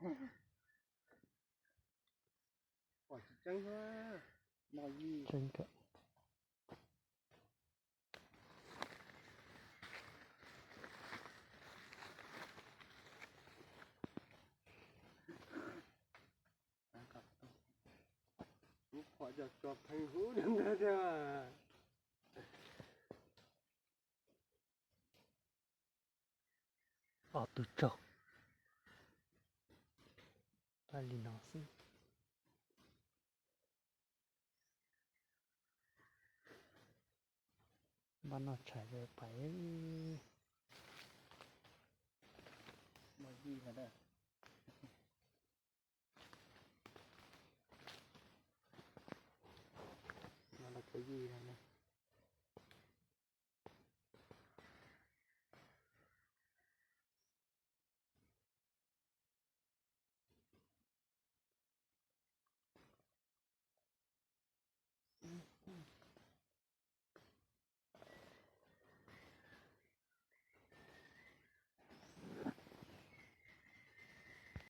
ປອດຈັງວ່າ ມ.ຍີ່ ເຊິ່ງກະ ພວກເຈົ້າຈອບໃຫ້ຮູ້ນຳແດ່. ອອກຕູໂຈກ ປາລີນອງຊິ ບ້ານນອກໄຊເດີ ໄປ ມາດີນະເດີ ມາລະກະຢີນະເດີ.